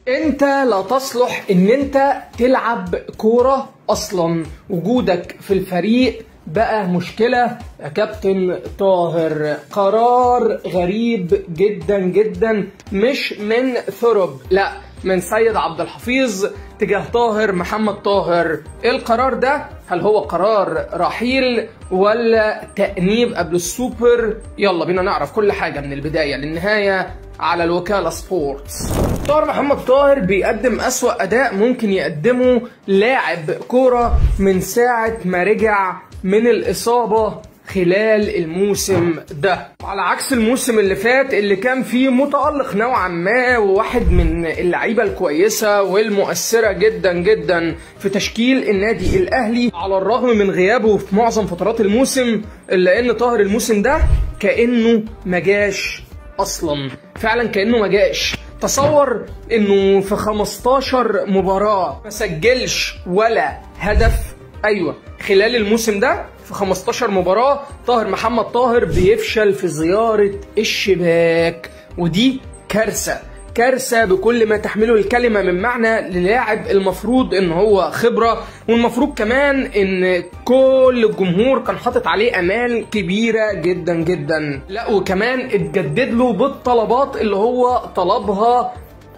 انت لا تصلح ان انت تلعب كورة اصلا، وجودك في الفريق بقى مشكلة يا كابتن طاهر. قرار غريب جدا جدا، مش من ثرب، لا من سيد عبد الحفيظ تجاه طاهر محمد طاهر. ايه القرار ده؟ هل هو قرار رحيل ولا تأنيب قبل السوبر؟ يلا بينا نعرف كل حاجة من البداية للنهاية على الوكالة سبورتس. طاهر محمد طاهر بيقدم أسوأ أداء ممكن يقدمه لاعب كورة من ساعة ما رجع من الإصابة خلال الموسم ده، على عكس الموسم اللي فات اللي كان فيه متألق نوعا ما وواحد من اللعيبة الكويسة والمؤثرة جدا جدا في تشكيل النادي الأهلي، على الرغم من غيابه في معظم فترات الموسم، إلا إن طاهر الموسم ده كأنه مجاش أصلا، فعلا كأنه مجاش. تصور إنه في 15 مباراة ما سجلش ولا هدف. أيوة، خلال الموسم ده في 15 مباراة طاهر محمد طاهر بيفشل في زيارة الشباك، ودي كارثة، كارثة بكل ما تحمله الكلمة من معنى للاعب المفروض ان هو خبرة، والمفروض كمان ان كل الجمهور كان حاطط عليه امال كبيرة جدا جدا. لا وكمان اتجدد له بالطلبات اللي هو طلبها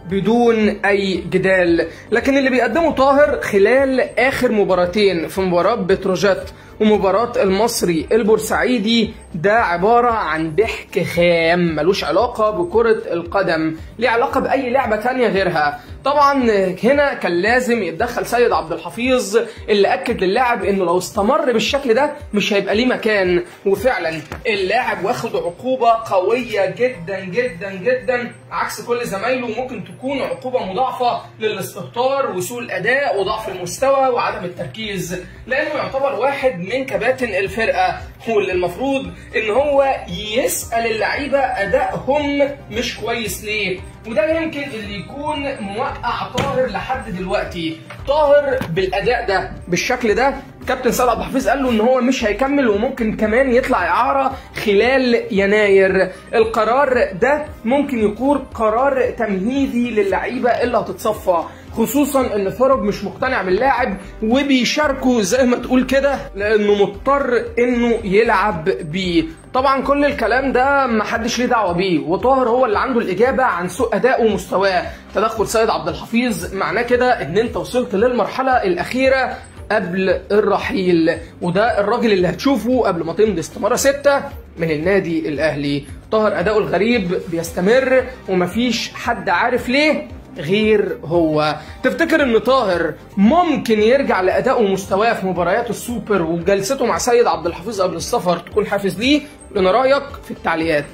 بدون اي جدال. لكن اللي بيقدمه طاهر خلال اخر مباراتين، في مباراة بتروجيت ومباراة المصري البورسعيدي، ده عبارة عن ضحك خام ملوش علاقة بكرة القدم، ليه علاقة بأي لعبة تانية غيرها. طبعا هنا كان لازم يتدخل سيد عبد الحفيظ اللي أكد للاعب إنه لو استمر بالشكل ده مش هيبقى ليه مكان، وفعلا اللاعب واخد عقوبة قوية جدا جدا جدا عكس كل زمايله، وممكن تكون عقوبة مضاعفة للاستهتار وسوء الأداء وضعف المستوى وعدم التركيز، لأنه يعتبر واحد من كباتن الفرقة، واللي المفروض ان هو يسأل اللعيبة ادائهم مش كويس ليه، وده يمكن اللي يكون موقع طاهر لحد دلوقتي. طاهر بالاداء ده بالشكل ده كابتن سيد عبد الحفيظ قال له ان هو مش هيكمل، وممكن كمان يطلع اعاره خلال يناير. القرار ده ممكن يكون قرار تمهيدي للعيبة اللي هتتصفى، خصوصا ان ثرب مش مقتنع باللاعب وبيشاركه زي ما تقول كده لانه مضطر انه يلعب بيه. طبعا كل الكلام ده محدش ليه دعوه بيه، وطاهر هو اللي عنده الاجابة عن سوء ادائه ومستواه. تدخل سيد عبد الحفيظ معناه كده ان انت وصلت للمرحلة الاخيرة قبل الرحيل، وده الراجل اللي هتشوفه قبل ما تمضي استماره 6 من النادي الاهلي. طاهر اداؤه الغريب بيستمر ومفيش حد عارف ليه غير هو. تفتكر ان طاهر ممكن يرجع لادائه ومستواه في مباريات السوبر وجلسته مع سيد عبد الحفيظ قبل السفر تكون حافز ليه؟ لنا رايك في التعليقات.